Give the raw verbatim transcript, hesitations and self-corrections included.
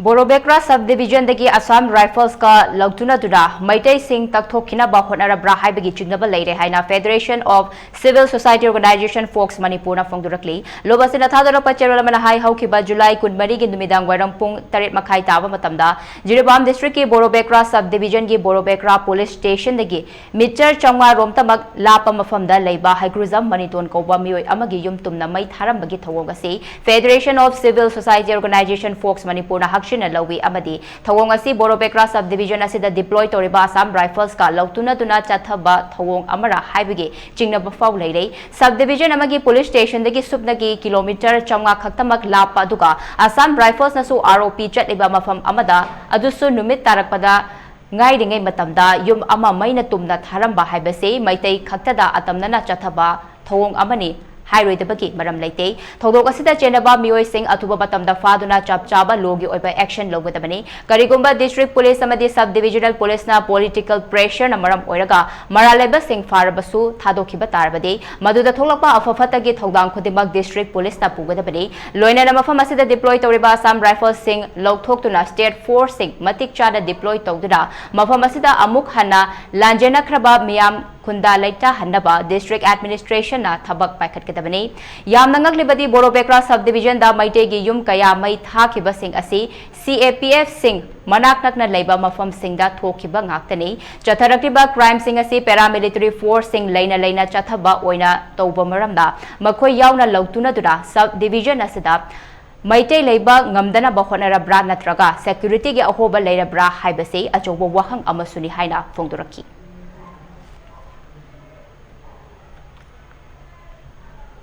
ꯕꯣꯔꯣꯕꯦꯀ꯭ꯔꯥ sub ꯗꯤꯕꯤꯖꯟꯗꯒꯤ Assam ꯔꯥꯏꯐꯜꯁꯀ ꯂꯧꯇꯨꯅꯗꯨꯅ ꯃꯩꯇꯩꯁꯤꯡ ꯇꯛꯊꯣꯛꯈꯤꯅꯕ ꯍꯣꯠꯅꯔꯕ꯭ꯔꯥ ꯍꯥꯏꯕꯒꯤ ꯆꯤꯡꯅꯕ ꯂꯩꯔꯦ ꯍꯥꯏꯅ Federation of Civil Society Organization, fox ꯃꯅꯤꯄꯨꯔꯅ ꯐꯣꯡꯗꯣꯔꯛꯂꯤ꯫ ꯂꯣꯕꯁꯤꯅ ꯊꯥꯗꯣꯔꯛꯄ ꯆꯦꯔꯣꯜ ꯑꯃꯅ ꯍꯥꯏ, ꯍꯧꯈꯤꯕ ꯖꯨꯂꯥꯏ ꯀꯨꯟꯃꯔꯤꯒꯤ ꯅꯨꯃꯤꯗꯥꯡ ꯋꯥꯏꯔꯝ ꯄꯨꯡ ꯇꯔꯦꯠ ꯃꯈꯥꯏ ꯇꯥꯕ ꯃꯇꯝꯗ ꯖꯤꯔꯤꯕꯥꯝ ꯗꯤꯁꯇ꯭ꯔꯤꯛꯀꯤ ꯕꯣꯔꯣꯕꯦꯀ꯭ꯔꯥ ꯁꯕ ꯗꯤꯕꯤꯖꯟꯒꯤ ꯕꯣꯔꯣꯕꯦꯀ꯭ꯔꯥ ꯄꯨꯂꯤꯁ ꯁ꯭ꯇꯦꯁꯟꯗꯒꯤ ꯃꯤꯇꯔ ꯆꯥꯝꯃꯉꯥ ꯔꯣꯝꯇꯃꯛ ꯂꯥꯞꯄ ꯃꯐꯝꯗ ꯂꯩꯕ ꯍꯩꯀ꯭ꯔꯨꯖꯝ ꯃꯅꯤꯇꯣꯟ ꯀꯧꯕ ꯃꯤꯑꯣꯏ ꯑꯃꯒꯤ ꯌꯨꯝ ꯇꯨꯝꯅ ꯃꯩ ꯊꯥꯔꯝꯕꯒꯤ ꯊꯧꯑꯣꯡ ꯑꯁꯤ Federation of Civil Society Organization, fox ꯃꯅꯤꯄꯨꯔꯅ ꯍꯛꯆꯤꯟꯅ ꯂꯧꯏ ꯑꯃꯗꯤ ꯊꯧꯑꯣꯡ ꯑꯁꯤ ꯕꯣꯔꯣꯕꯦꯀ꯭ꯔꯥ ꯁꯕ ꯗꯤꯕꯤꯖꯟ ꯑꯁꯤꯗ ꯗꯤꯄ꯭ꯂꯣꯏ ꯇꯧꯔꯤꯕ ꯑꯁꯥꯝ ꯔꯥꯏꯐꯜꯁꯀ ꯂꯧꯇꯨꯅꯗꯨꯅ ꯆꯠꯊꯕ ꯊꯧꯑꯣꯡ ꯑꯃꯔ ꯍꯥꯏꯕꯒꯤ ꯆꯤꯡꯅꯕ ꯐꯥꯎ ꯂꯩꯔꯦ꯫ ꯁꯕ ꯗꯤꯕꯤꯖꯟ ꯑꯃꯒꯤ ꯄꯨꯂꯤꯁ ꯁ꯭ꯇꯦꯁꯟꯗꯒꯤ ꯁꯨꯞꯅꯒꯤ ꯀꯤꯂꯣꯃꯤꯇꯔ ꯆꯥꯝꯃꯉꯥ ꯈꯛꯇꯃꯛ ꯂꯥꯞꯄ, ꯑꯗꯨꯒ ꯑꯁꯥꯝ ꯔꯥꯏꯐꯜꯁꯅꯁꯨ ꯑꯥꯔ ꯑꯣ ꯄꯤ ꯆꯠꯂꯤꯕ ꯃꯐꯝ ꯑꯃꯗ, ꯑꯗꯨꯁꯨ ꯅꯨꯃꯤꯠ ꯇꯥꯔꯛꯄꯗ ꯉꯥꯏꯔꯤꯉꯩ ꯃꯇꯝꯗ ꯌꯨꯝ ꯑꯃ ꯃꯩꯅ ꯇꯨꯝꯅ ꯊꯥꯔꯝꯕ ꯍꯥꯏꯕꯁꯤ ꯃꯩꯇꯩ ꯈꯛꯇꯗ ꯑꯇꯝꯅꯅ ꯆꯠꯊꯕ ꯊꯧꯑꯣꯡ ꯑꯃꯅꯤ ꯍꯥꯏꯔꯣꯏꯗꯕꯒꯤ ꯃꯔꯝ ꯂꯩꯇꯦ꯫ ꯊꯧꯗꯣꯛ ꯑꯁꯤꯗ ꯆꯦꯟꯅꯕ ꯃꯤꯑꯣꯏꯁꯤꯡ ꯑꯊꯨꯕ ꯃꯇꯝꯗ ꯐꯥꯗꯨꯅ ꯆꯞ ꯆꯥꯕ ꯂꯣꯒꯤ ꯑꯣꯏꯕ ꯑꯦꯛꯁꯟ ꯂꯧꯒꯗꯕꯅꯤ꯫ ꯀꯔꯤꯒꯨꯝꯕ ꯗꯤꯁꯇ꯭ꯔꯤꯛ ꯄꯨꯂꯤꯁ ꯑꯃꯗꯤ ꯁꯕ ꯗꯤꯕꯤꯖꯅꯦꯜ ꯄꯨꯂꯤꯁꯅ ꯄꯣꯂꯤꯇꯤꯀꯦꯜ ꯄ꯭ꯔꯦꯁꯔꯅ ꯃꯔꯝ ꯑꯣꯏꯔꯒ ꯃꯔꯥꯜ ꯂꯩꯕꯁꯤꯡ ꯐꯥꯔꯕꯁꯨ ꯊꯥꯗꯣꯛꯈꯤꯕ ꯇꯥꯔꯕꯗꯤ, ꯃꯗꯨꯗ ꯊꯣꯛꯂꯛꯄ ꯑꯐ ꯐꯠꯇꯒꯤ ꯊꯧꯗꯥꯡ ꯈꯨꯗꯤꯡꯃꯛ ꯗꯤꯁꯇ꯭ꯔꯤꯛ ꯄꯨꯂꯤꯁꯅ ꯄꯨꯒꯗꯕꯅꯤ꯫ ꯂꯣꯏꯅꯅ ꯃꯐꯝ ꯑꯁꯤꯗ ꯗꯤꯄ꯭ꯂꯣꯏ ꯇꯧꯔꯤꯕ ꯑꯁꯥꯝ ꯔꯥꯏꯐꯜꯁꯤꯡ ꯂꯧꯊꯣꯛꯇꯨꯅ ꯁ꯭ꯇꯦꯠ ꯐꯣꯔꯁꯁꯤꯡ ꯃꯇꯤꯛ ꯆꯥꯅ ꯗꯤꯄ꯭ꯂꯣꯏ ꯇꯧꯗꯨꯅ ꯃꯐꯝ ꯑꯁꯤꯗ ꯑꯃꯨꯛ ꯍꯟꯅ ꯂꯥꯟꯖꯦꯟꯅꯈ꯭ꯔꯕ ꯃꯤꯌꯥꯝ ꯈꯨꯟꯗꯥ ꯂꯩꯇꯥꯍꯟꯅꯕ ꯗꯤꯁꯇ꯭ꯔꯤꯛ ꯑꯦꯗꯃꯤꯅꯤꯁꯇ꯭ꯔꯦꯁꯟꯅ ꯊꯕꯛ ꯄꯥꯏꯈꯠꯀꯗꯕꯅꯤ꯫ ꯌꯥꯝꯅ ꯉꯛꯂꯤꯕꯗꯤ ꯕꯣꯔꯣꯕꯦꯀ꯭ꯔꯥ ꯁꯕ ꯗꯤꯕꯤꯖꯟꯗ ꯃꯩꯇꯩꯒꯤ ꯌꯨꯝ ꯀꯌꯥ ꯃꯩ ꯊꯥꯈꯤꯕꯁꯤꯡ ꯑꯁꯤ ꯁꯤ ꯑꯦ ꯄꯤ ꯑꯦꯐꯁꯤꯡ ꯃꯅꯥꯛ ꯅꯛꯅ ꯂꯩꯕ ꯃꯐꯝꯁꯤꯡꯗ ꯊꯣꯛꯈꯤꯕ ꯉꯥꯛꯇꯅꯤ꯫ ꯆꯠꯊꯔꯛꯂꯤꯕ ꯀ꯭ꯔꯥꯏꯝꯁꯤꯡ ꯑꯁꯤ ꯄꯦꯔꯥꯃꯤꯂꯤꯇꯔꯤ ꯐꯣꯔꯁꯁꯤꯡ ꯂꯩꯅ ꯂꯩꯅ ꯆꯠꯊꯕ ꯑꯣꯏꯅ ꯇꯧꯕ ꯃꯔꯝꯅ ꯃꯈꯣꯏ ꯌꯥꯎꯅ ꯂꯧꯇꯨꯅꯗꯨꯅ ꯁꯕ ꯗꯤꯕꯤꯖꯟ ꯑꯁꯤꯗ ꯃꯩꯇꯩ ꯂꯩꯕ ꯉꯝꯗꯅꯕ ꯍꯣꯠꯅꯔꯕ꯭ꯔꯥ ꯅꯠꯇ꯭ꯔꯒ ꯁꯦꯀ꯭ꯌꯨꯔꯤꯇꯤꯒꯤ ꯑꯍꯣꯕ ꯂꯩꯔꯕ꯭ꯔꯥ ꯍꯥꯏꯕꯁꯤ ꯑꯆꯧꯕ ꯋꯥꯍꯪ ꯑꯃꯁꯨꯅꯤ ꯍꯥꯏꯅ ꯐꯣꯡꯗꯣꯔꯛꯈꯤ꯫